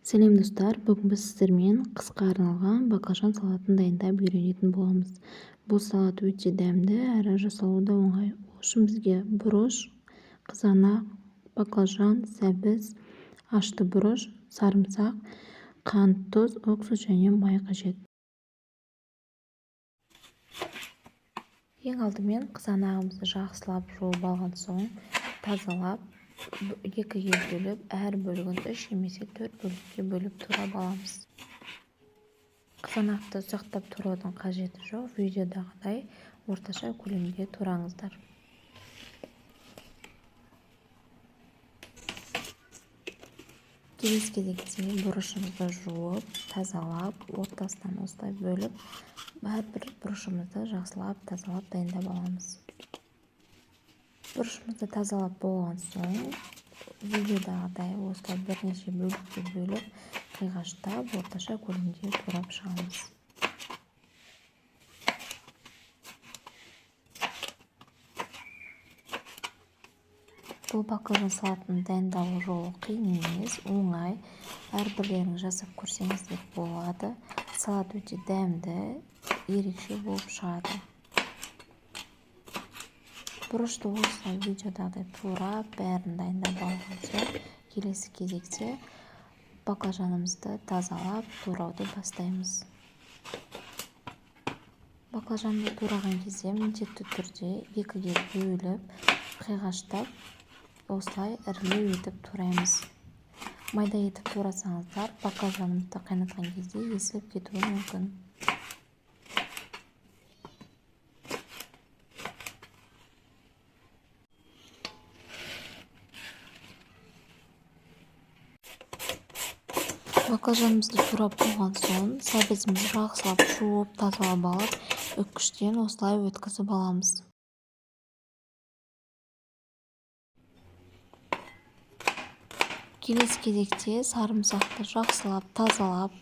Сәлем, достар! Бүгін біз сіздермен қысқа арналған баклажан салатын дайындап үйренетін боламыз. Бұл салат өте дәмді әрі жасалуы да оңай. Ол үшін бізге бұрыш, қызанақ, баклажан, сәбіз, ашты бұрыш, сарымсақ, қант, тұз, уксус және май қажет. Ең алдымен қызанағымызды жақсылап жуып алған соң, тазалап, екіге бөліп, әр бөлігін 3 немесе 4 бөлікке бөліп турап аламыз. Қызанақты ұсақтап тураудың қажеті жоқ, видеодағыдай орташа көлемде тураңыздар. Келесі кезекте бұрышымызды жуып, тазалап, ортасынан осылай бөліп, әрбір бұрышымызды жақсылап тазалап дайындап аламыз. Бұрышымызды тазалап болған соң, видеодағыдай осылай бірнеше бөлікке бөліп, қиғаштап, орташа көлемде турап шығамыз. Бұл баклажан салатының дайындалу жолы қиын емес, оңай. Әрбірлеріңіз жасап көрсеңіздер болады. Салат өте дәмді, ерекше болып шығады. Бұрышты осылай видеодағыдай турап, бәрін дайындап алған соң, келесі кезекте баклажанымызды тазалап, турауды бастаймыз. Баклажанды тураған кезде міндетті түрде екіге бөліп, қиғаштап, осылай ірілеу етіп тураймыз. Майда етіп турасаңыздар, баклажанымызды қайнатқан кезде езіліп кетуі мүмкін. Баклажанымызды турап болған соң, сәбізімізді жақсылап жуып, тазалап алып, үккіштен осылай өткізіп аламыз. Келесі кезекте сарымсақты жақсылап тазалап,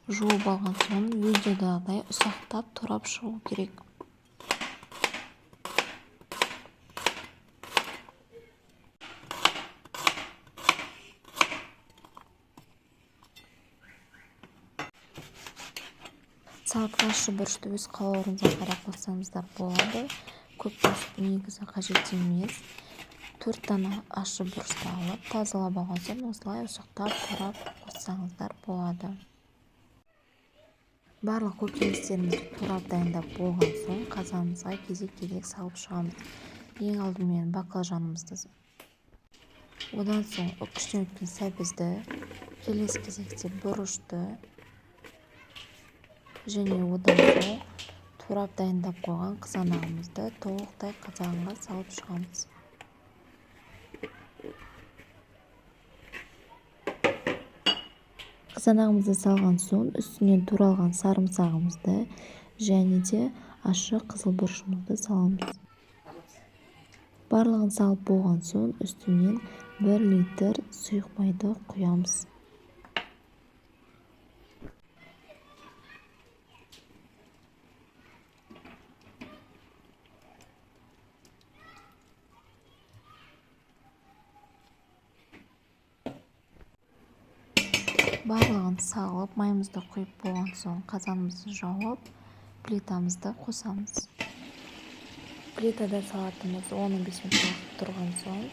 жуып алған соң, видеодағыдай ұсақтап турап шығу керек. Салатқа ащы бұрышты өз қалауларыңызға қарай қоссаңыздар болады. Көп қосып негізі қажет емес. 4 дана ащы бұрышты алып, тазалап алған соң осылай ұсақтап турап қоссаңыздар болады. Барлық көкөністерімізді турап дайындап болған соң, қазанымызға кезек-кезек салып шығамыз. Ең алдымен баклажанымызды, одан соң үккіштен өткен сәбізді, келесі кезекте бұрышты және одан соң турап дайындап қойған қызанағымызды толықтай қазанға салып шығамыз. Қызанағымызды салған соң, үстінен туралған сарымсағымызды және де ащы қызыл бұрышымызды саламыз. Барлығын салып болған соң, үстінен 1 литр сұйық майды құямыз. Барлығын салып, майымызды құйып болған соң, қазанымызды жауып, плитамызды қосамыз. Плитада салатымыз 10-15 минут уақыт тұрған соң,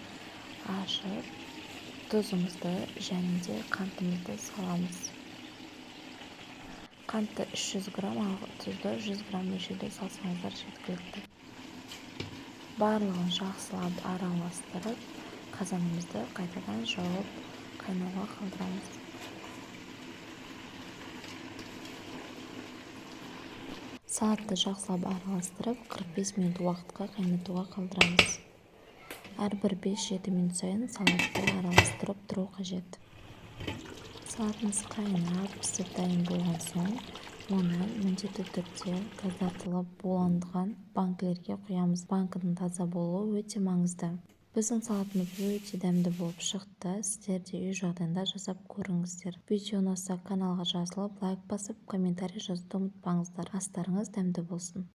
ашып, тұзымызды және де қантымызды саламыз. Қантты 300 грамм, ал тұзды 100 грамм мөлшерде салсаңыздар жеткілікті. Барлығын жақсылап араластырып, қазанымызды қайтадан жауып, қайнауға қалдырамыз. Салатты жақсылап араластырып, 45 минут уақытқа қайнатуға қалдырамыз. Әрбір 5-7 минут сайын салатты араластырып тұру қажет. Салатымыз қайнап, пісіп дайын болған соң, оны міндетті түрде тазартылып буланған банкілерге құямыз. Банкінің таза болуы өте маңызды. Біздің салатымыз өте дәмді болып шықты. Сіздер де үй жағдайында жасап көріңіздер. Видео ұнаса, каналға жазылып, лайк басып, комментарий жазуды ұмытпаңыздар. Астарыңыз дәмді болсын.